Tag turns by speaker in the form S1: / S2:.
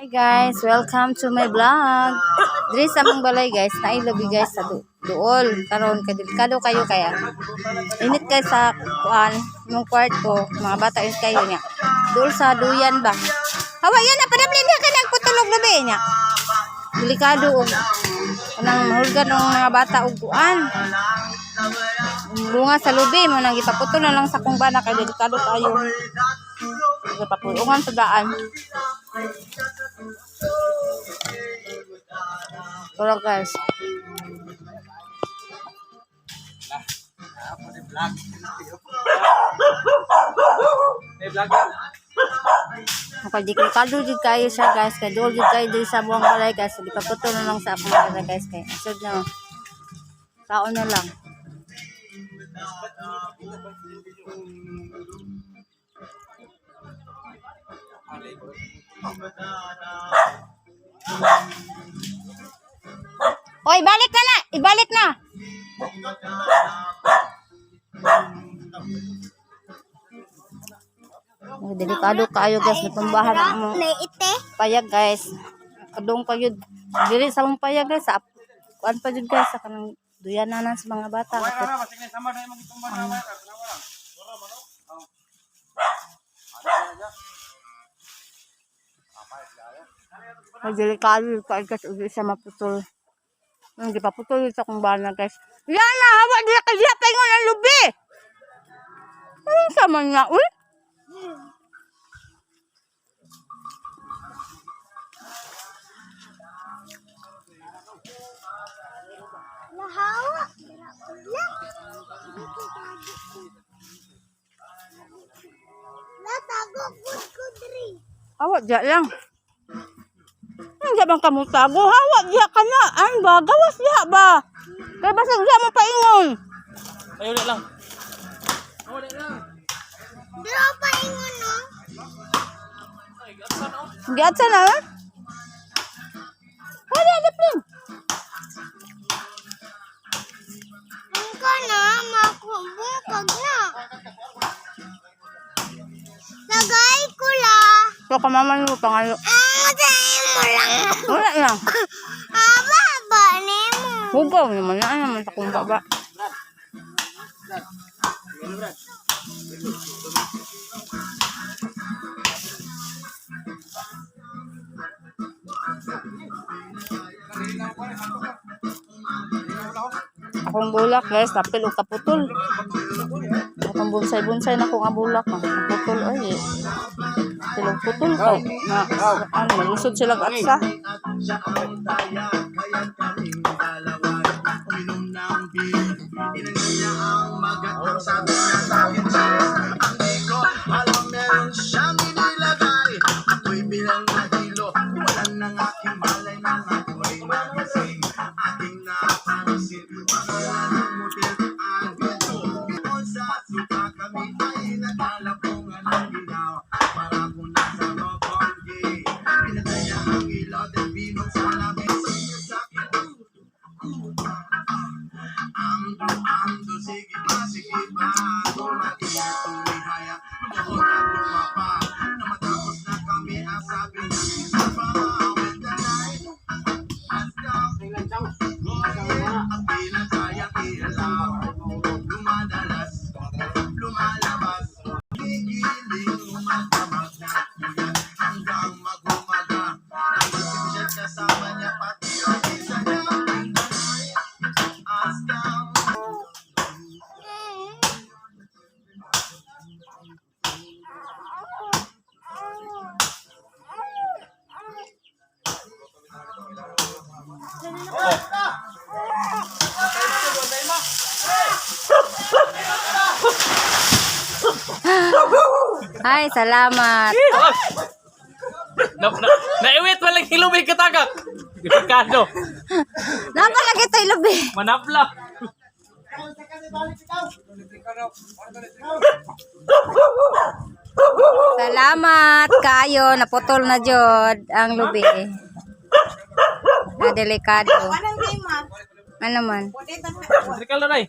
S1: Hi guys, welcome to my vlog. Diri sa among balay guys, naay lubi guys sa duol. Karon kay delikado kayo kaya. Init kay sa kuan, imong kwarto, mga bata init kayo niya. Duol sa duyan ba. Hawa yan na padabli niya kay nagputulog lubi niya. Delikado og kanang mahulgan ng mga bata og kuan. Bunga sa lubi mo nang gipaputol na lang sa kong bana kay delikado kayo. Gipapulungan sa daan. Pero guys,
S2: May vlog yan.
S1: Makadelikado jud kayo siya guys, kay duol jud kayo diri sa buong balay guys, di paputol na lang sa akong balay guys kay sud na. Kaon na lang. Oy, balik na na! Ibalik na! Ay, delikado kayo guys, natumbahan ang among payag guys. Kadong pa yun. Dili sa among payag guys, sa kuan pa jud guys sa kanang duyananan sa mga bata.
S2: Wala na, basig na sama na imong itumba na wala. Wala.
S1: Ay, delikado yun kayo guys, ug siya maputol. Ang gipaputol yun sa akong bana guys. Yan na, hawa diya kay diya paingon ang lubi. Anong sama niya, uy?
S3: Lahawa. Latago gud ko diri.
S1: Hawa diya lang. Ang diya bang kamutago? Hawa diya ka na. An ba? Gawas diya ba? Kaya basag diya mo paingon.
S2: Ayo ulit lang. Ulit lang.
S3: Dira pa ingon no.
S1: Giatsa na, ha? Wala na, Pling.
S3: Ang ka na makubungkag na. Lagay ko la.
S1: So, kamaman mo pangayo.
S3: Ang sa imo lang.
S1: Wala lang.
S3: Aba ba nimo?
S1: Hugaw naman na naman sa kong baba. Akong bulak guys, tapil og kaputol. Akong bonsai-bonsai na ko nga bulak. Ah. Kaputol ay. Tapil og putol kay na ano, malusod sila atsa.
S4: Siya ang taya, kaya kaming dalawa uminom ng beer. Inangin niya ang magat ang sabi niya sa akin, "Cheers." Ang di ko alam meron siyang inilagay. Ako'y bilang nahilo, walan ng aking malay na ako'y nagising. Aking napansin, pangalan ng motel ang ito. Doon sa suka kami ay nagkalapungan ng ginaw. Para kung nasa Roppongi, pinatay niya ang ilaw at binuksan namin niya sa akin. Ando, ando, sige pa. Tumatingin, tumihaya, lumuhod at lumapa. Na matapos na kami, ang sabi niya, isa pa. With the night, has come. At pinatay ang ilaw. Lumadalas, lumalabas. Gigiling, umatabag na bigat hanggang mag-umaga. Naisip siya kasama niya, pati ang isa niya. In the night, has come.
S1: Ay, salamat.
S2: Na na naiwit man lang hilubig katagak. Delikado.
S1: Napalagi tayo lubi.
S2: Manapla.
S1: Salamat kayo, naputol na jud ang lubi. Na delikado.
S5: Anong game, ma?
S1: Ano man?
S5: Pwede
S2: Delikado na.